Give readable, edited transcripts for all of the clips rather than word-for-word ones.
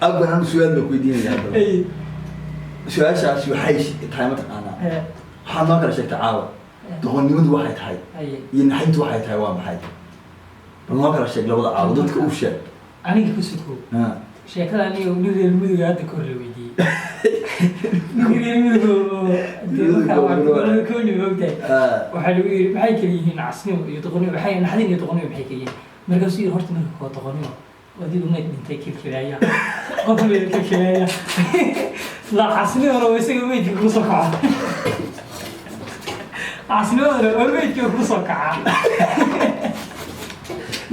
Abban, anu su-aal baan ku weydiinaya haddaba. Su-aashaasi waxay tahay, mataqaanaa, waxaad noo kala sheegtay caawa doqonnimadu waxay tahay iyo naxintu waxay tahay. Waa maxay? Bal noo kala sheeg labada caawa, dadka u sheeg. Aniga ku suko. Sheekada aniga nin reer Mudug hadda ka hor la weydiiyey, nin reer Mudug oo dee markaa waa gobolada kooni moogtahay. Waxaa lagu yiri, maxay kala yihiin nacasnimo iyo doqonnimo? Maxay naxdin iyo doqonnimo maxay kala yihiin? Markaasuu yiri, horta marka koo doqonnimo adigu mayd dhintay kilkilaaya, qof mayd kilkilaaya. Nacasnimadana waa isaga meydka kusoo kaca. Nacasnimadana waa meydka kusoo kaca.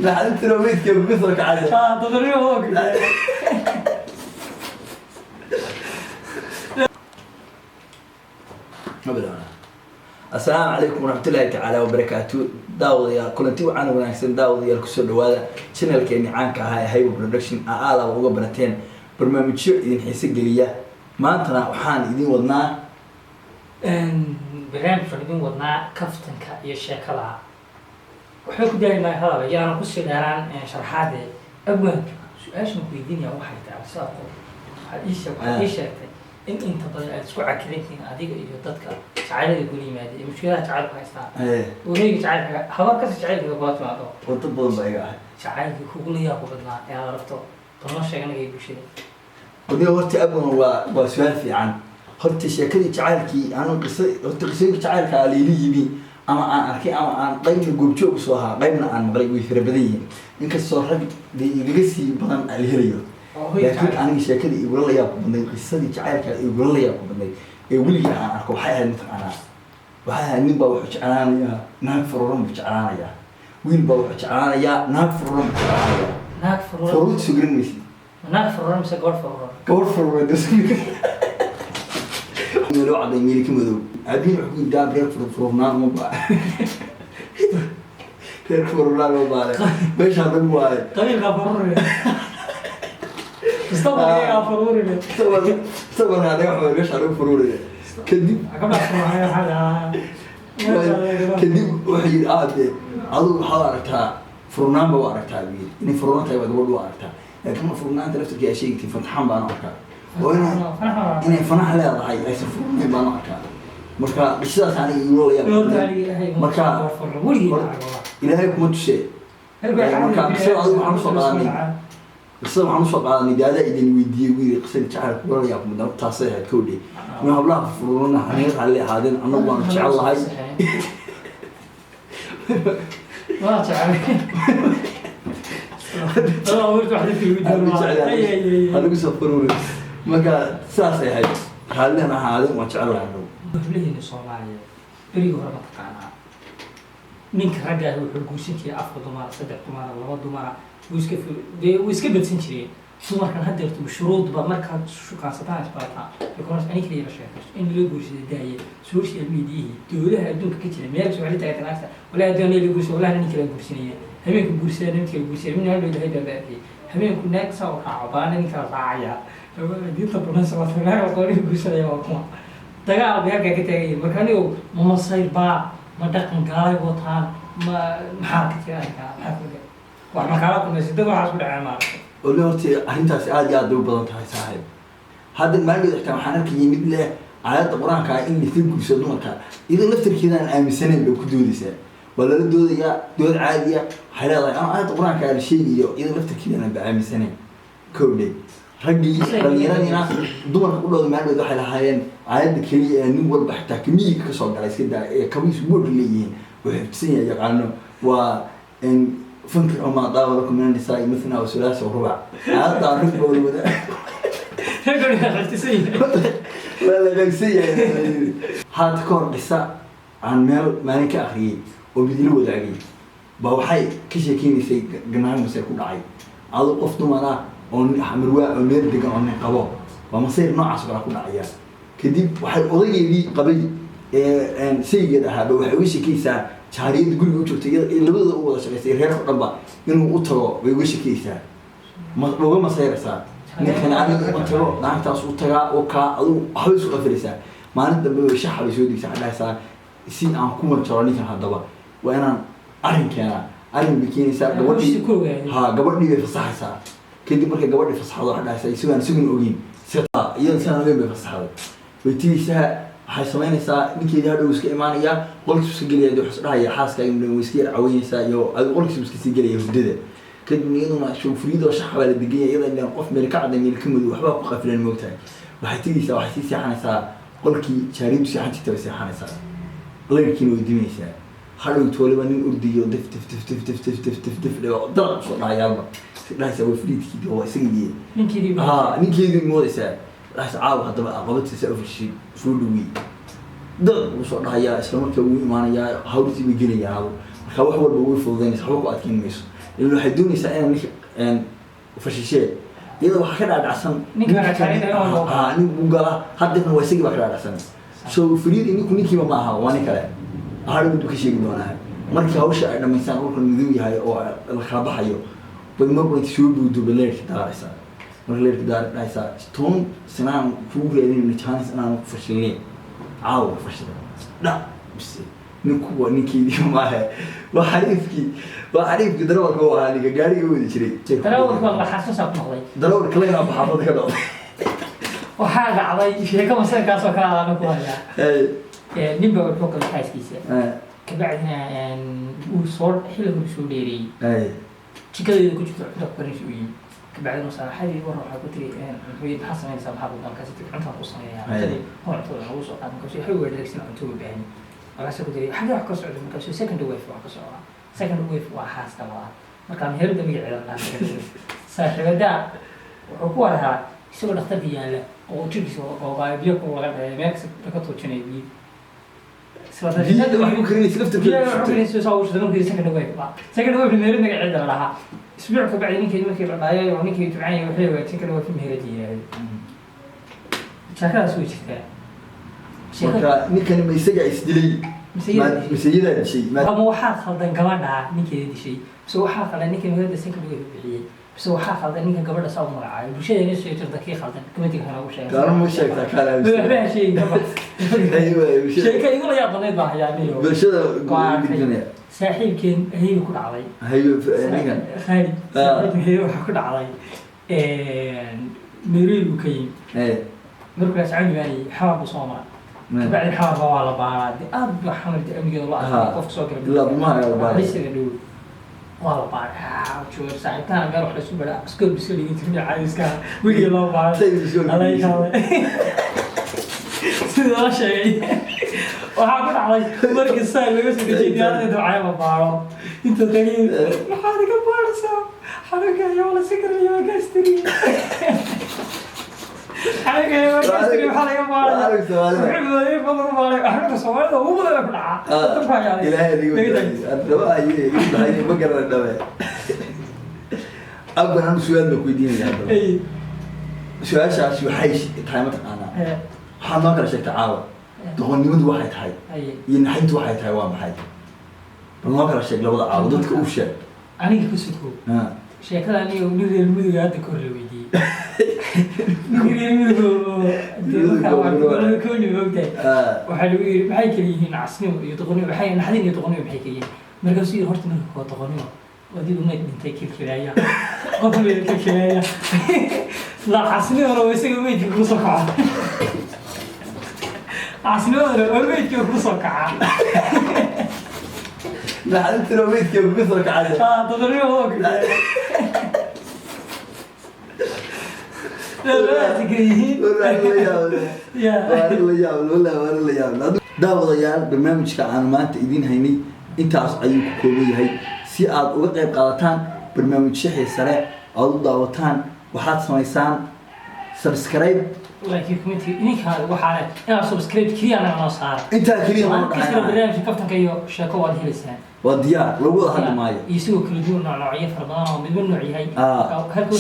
Naxdintuna meydka kuga soo kacaya. Ah, doqonnimo waa kilkilaaya. Ma bilaabna. Assalaamu calaykum waraxmatullaahi tacaala wabarakaatu. Daawadayaal, kulanti wacan wanaagsan. Daawadayaal, kusoo dhawaada channelkeeni caanka ahaa ee Haybo Production, aa aadaaba uga barateen barnaamijyo idin xiise geliya. Maantana waxaan idin wadnaa barnaamijkan idin wadnaa kaftanka iyo sheekada. Waxba ku daali maayo hadal, yaanan kusii dheeraan sharxaade. Abwaan, su-aashan ku weydiinaya waxay tahay, Cabdisaaqo, waxaad ii sheegtay in inta badan aad isku cakiran tihiin adiga iyo dadka jacaylada kula yimaada ee mushkiladaha jacaylku haystaan, wareega jacaylka, habar kasi jacaylka kula timaado. Wado badan baa iga ahay. Jacaylka kugula yaabku badnaa ee aad aragto, bal noo sheeg anaga iyo bulshada. Wadiga horta, abwan, waa su-aal fiican. Horta sheekadii jacaylkii anu qisa, horta qisooyinka jacaylka layla yimi ama aan arkay ama aan qaybna goobjoog usoo ahaa, qaybna aan maqlay, way fara badan yihiin, inkastoo rag dee igaga sii badan aan la helayo. Oo hoy laakiin jacayl. Aniga sheekadii igula la yaabka badnayd, qisadii jacaylka igula la yaabka badnayd ee weligii aan arko waxay ahayd, mataqaanaa, waxay ahayd nin baa wuxuu jeclaanayaa naag faruuran buu jeclaanayaa, wiil baa wuxuu jeclaanayaa naag faruuran buu jeclaanayaa. Naag faruuran? Faruurta soo garan maysid. Naag faruuran mise gabadh faruuran? Gabadh faruuran. Meelo cadday, meeli ka madow. Aabihin wuxuu ku yidhi, daa reer furfurnaan uma baa, reer furfurnaan uma baale, meeshaa lagu waayo. Qabiilkaa faruurine, mustaqbalkaygaa faruurine. Mustaqbalka anaga waxaa meeshaa lagu furuuraya. Kadib gabdhaa faruuran waxaa dhahaa. Kadib wuxuu yidhi, aabe, adigu waxaad aragtaa furunaan ba u aragtaa, buu yidhi, inay furunan tahay baa gabadhu u aragtaa, laakiin ma furunaanta laftirkii aa sheegtay, fantaxan baan u arkaa oo inay fanax leedahay, aysan furunayn baan u arkaa. Marka qisadaas aniga igula la yaab. Marka Ilaahay kuma tusee. Marka qisada adigu waxaan usoo qaadanay, qisada waxaan usoo qaadanay daadaa idin weydiiyey, buu yidhi, qisada jacaylka kula la yaab muddo taasay ahayd. Kowdhe, in hablaha furunana hanaga raalli ahaadeen, annagu waanu jecel lahay. Waa jecel. Halagu soo furuurin. Marka sidaasay ahayd, raallina ahaadeen, waan jecel lahay annagu. Hablaheena Soomaaliya berigii hore, mataqaanaa, ninka ragga ah wuxuu guursan jiray afar dumara, saddex dumara, laba dumara, wuu iska dee wuu iska badsan jireen. Dumarkan haddeertu shuruudba markaad shukaansataan isbarataan, because ani kaliya la sheekaysto in loo guursada daaye. Social mediahii dowlaha adduunka ka jira meel soo tagta naagta, walaahi haddii aniga la guursado, walahi nin kala guursanaya. Habeenku guursada nin kala guursanaya, midna hadhow Ilaahay baa baarkiyay. Habeenku naag saa u raaco baana nin kala raacaya, diinta badan sababta naag la qabo nin guursanaya waa kuma dagaal bay halkaa ka taagan yihiin. Marka anigu ma masayr baa, ma dhaqan gaalay wataan, ma maxaa ka jira arrinkaa? Maxaa ka wax makaala kulmaysa dad waxaas ku dhaceen, maaragtay? Wali horta arrintaasi aad iyo aad bay u badan tahay, saaxiib. Hadda maalin xitaa waxaan arkayay mid leh aayadda qur-aanka ah in laisla guursado dumarka, iyadoo laftarkeeda aan aaminsanayn bay ku doodaysaa. Waa lala doodayaa, dood caadiya. Waxay leedahay, ama aayadda qur-aanka la sheegayo iyadoo laftarkeeda aan ba aaminsanayn. Kowdhe, raggii dhalinyaradiina dumarka ku dhowda maalin waxay lahaayeen aayadda keliya ee nin walba xitaa kamiyiga ka soo galay iska daa ee kabihiisu boodh leeyihiin oo xifdisan yahay yaqaano waa fankixuu maa daaba lakum min annisaai mathna wa sulaasa wa rubac. Aayaddaa rag baa wada waa la qaybsan yahay. Haata ka hor qisa aan meel maalin ka akhriyey oo midila wadaagay baa waxay ka sheekeynaysay ganaag masayr ku dhacay. Adu qof dumar ah oo marwaa oo meel degan oo nin qabo waa masayr noocaas oo kale ku dhacaya. Kadib waxay odaygeedii qabay ee saygeed ahaaba waxay uga sheekeysaa jaariyadda guriga u joogtay, iyada labadooda u wada shaqaysay, reerka o dhan ba inuu u tago bay uga sheekeysaa, ma uga masayraysaa. Ninkan aniga uma tago, naagtaas u tagaa oo kaa adigu waxbay isku qafilaysaa. Maalin dambe way shaxa bay soo degsaa, waxay dhahaysaa, si aan ku wanjaro ninkan haddaba waa inaan arrin keenaa. Arrin bay keenaysaa gabadhii. Ha, gabadhii bay fasaxaysaa. Kadib markay gabadhii fasaxdo, waxay dhahaysaa isagaan isaguna ogeyn, iyada siaan ogeyn bay fasaxday, way tigaysaa. Waxay samaynaysaa, ninkeedii hadhow iska imaanaya, qolkiisu iska gelaya. Dee wuxuu is dhahaya xaaskaaga way iska yar caweynaysaa iyo adigu qolkiisu iska sii gelaya hurdada. Kadibna iyaduna showfuriidoo shaxa baa la degan yahay, iyada ileen qof meel ka cadday, meel ka madow, waxbaa ku qafilan, moogtahay. Waxay tegaysaa, waxay sii seexanaysaa qolkii jaariyadu seexan jirtay bay seexanaysaa, layrkiina way dimaysaa. Hadhow tooliba nin ordayo, def def def def def def def def def dhego, dalaq usoo dhahayaaba. Dhahaysaa waa fariidkii, waa isagii. Ninkeedii. Ha, ninkeedii moodaysaa. Dhahaysa caawa haddaba aqabadtiisa u fashid, soo dhaweey, dalaq uu soo dhahayaa. Isla markaa wuu imaanayaa, hawltii bay gelayaa hado. Marka wax walba way fududaynaysa, waxba ku adkeyn mayso, ilan waxay doonaysaa inay ninka fashishee. Iyada waxaa ka dhaadhacsan Ninka rajaynaya oo loo Ha, nin buu galaa haddeerna, waa isagii baa ka dhaadhacsan. So fariid ninku ninkiiba ma aha, waa nin kale. Hadhow buu ka sheegi doonaa markii hawsha ay dhamaystaan, dhulkan madow yahay oo la kala baxayo, bay marba inta soo buudo bay leerka daaraysaa. Marka leerka daar, dhahaysaa 10 sanaan kugu raadinayno chance inaan ku fashilnay, caawa fashilay dha mise ninku waa ninkeydii maahe, waa xariifkii, waa xariifkii darawalka u ahaa, ninka gaariga wadi jiray. Darawalka waa xasuusaa ku noqday. Darawal kalena xaafada ka dhacday. Waxaa dhacday sheeko masayrkaasoo kale alaana ku hayaa. Nin baa wuxuu qabay xaaskiisa, kabacdina wuu soo xilli hore soo dheereeyey, jikadeeda ku jirto cunta ku karinaysa u yimi. Kabacdina saaxadii war waxaa ku tiri, muxuu yidhi, maxaa samaynaysaa, maxaa ku markaas tiri, cuntaan ku sameeyaa, cuntadii hor cuntada nagu soo qaad. Markaasuu waxay weeraraysan cunto u baahan. Markaasuu ku tiri, xagee wax ka socda? Markaasuu second wife wax ka socda. Second wife waa xaaska labaad. Markaa meherada magaceeda la second wife saaxiibadaa wuxuu ku warhaa isagoo dhakhtarka yaalla oo jirkiisa googayo, biyo ku laga dhaya, meel kasta ka tuujinayo biyo. Biyada wax ku karinaysa laftarkeeda. Second wife ba second wife meherad magaceeda la dhahaa. Isbuuc ka bacdi ninkii markii la dhaayay oo ninkii tubcanyay, waxay ogaatay second wife meherad yiraahday. Sheekadaas way jirtaa. Marka ninkani ma isagaa isdilay? Mise iyadaa dishay? Mise iyadaa dishay? Ama waxaa khaldan gabadha ninkeeda dishay, mise waxaa khaldan ninka meherada second wife bixiyey, mise waxaa khaldan ninka gabadha saa u magacaabay? Bulshadeena soo jirta kii khaldan committee noogu sheegay. Kaana ma sheegtaa kaala? Waxba ha sheegin kaba. Aywa, bulshada. Sheeko igula yaab badnayd baa hayaa niyo. Bulshada Waa arkay. gudbinaya. Saaxiibkeen haybi ku dhacday. Hayo, ninkan. Khaalid. Saaxiibkeen haybi waxaa ku dhacday Nairobi buu ka yimi. Markaas camibaanayay, xamar buu soo maray. Kabacdi xamar baa waa la baaraa de, aad baa xamar de amnigeeda loo arkay, qofka soo gala Ilaa bumaha la baaray. Lisiga dhow waa la baaray. Joogo saaxiibtaana meel wax laysu baraa, iskool biska dhigin jirnay, caadiska weligii loo baaray. Say iskool. Alla yaabay. Sida loo sheegay waxaa ku dhacday markii saa laga soo dejiyay diyaaradda, ducaya ma baaro intuu tagay, maxaad iga baaraysaa? Xanuunka iyo wala sikar iyo waa gaastiri, xanuunka iyo waa gaastiri, maxaa laga baaraya? Xanuunka Soomaalida. Wuxuu moodayay badan u baaray xanuunka Soomaalida ugu badan ku dhacaa. Dadka ayaa Ilaahay adiga badbaadiyo. Haddaba ayay igu tahay, ma garan dhabe. Abban, anu su-aal baan ku weydiinaya haddaba. Su-aashaasi waxay tahay, mataqaanaa, waxaad noo kala sheegtay caawa doqonnimadu waxay tahay iyo naxintu waxay tahay, waa maxay? Bal noo kala sheeg labada caawa, dadka u sheeg. Aniga ka soko. Sheekada aniga nin reer Mudug hadda kor la weydiiyey, nin reer Mudug oo dee markaa waa gobolada kooni moogtahay. Waxaa lagu yiri, maxay kala yihiin casnimo iyo doqonnimo, maxay naxdin iyo doqonnimo maxay kala yihiin? Markaasuu yiri, horta marka koo doqonnimo adigu mayd dhintay kilkilaaya, qof mayd kilkilaaya la, casnimona waa isaga meydka kugu soo kaca, casnimadana waa meydka kugu soo kaca. Naxdintuna meydka kuga soo kacaya. Ah, doqonnimo waa kilkilaaya, labadaasi kala yihiin. Waa arrin la yaab leh. Waa arrin la yaab leh, wallahi waa arrin la yaab leh. Daawadayaal, barnaamijka aan maanta idiin haynay intaas ayuu ku kooban yahay. Si aad uga qayb qaadataan barnaamijyaxii sare aad u daawataan, waxaad samaysaan subscribe, like, comment. Idinka waxaa leh inaad subscribe keliya anaga noo saara. Intaa keliya ma maalin kasta dhaxayna. Barnaamijka kaftanka iyo sheeko waad helaysaan. Waa diyaar, lagu wada hadli maayo. Iyo sidoo kala duwan, noocnoocyo fara badan oo midba nooc yahay.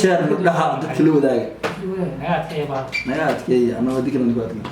Share dhaha, dadka la wadaaga. Naga adkeeya baa. Naga adkeeya, annaga dikran ku adkeeya.